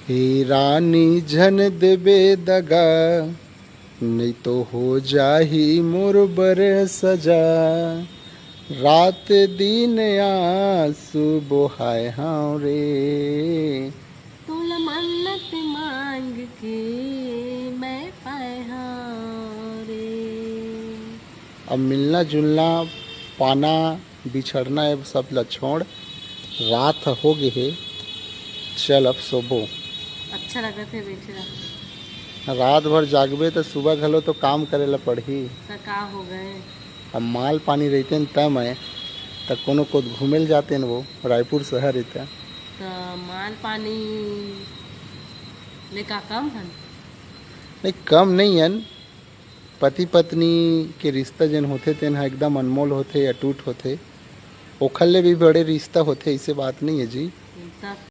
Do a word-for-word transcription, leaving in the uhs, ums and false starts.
हे रानी झन देबे दगा, नइ तो हो जाही मोर बर सजा। रात दिन आंसू बोहाय हंव रे। तोला मन्नत मांग के मैं पाए हंव रे। अब मिलना जुलना, पाना, बिछड़ना, ये सब ला छोड़। रात हो गे हे, चल अब सोबो। अच्छा लगत हे बैठे रह। रात भर जागबे त सुबह घलो तो काम करे ला पड़ही। त का हो गए? अब माल पानी रहिते न तय मैं, त कोनो कोत घूमे ल जाते न वो, रायपुर शहर इतना। त माल पानी ले का कम हन? नहीं, कम नहीं हन। पति पत्नी के रिश्ता जेन होथे, तेन ह एकदम अनमोल होथे, अटूट होथे। ओखर ले भी बड़े रिश्ता होथे, ऐसे बात नहीं है जी। त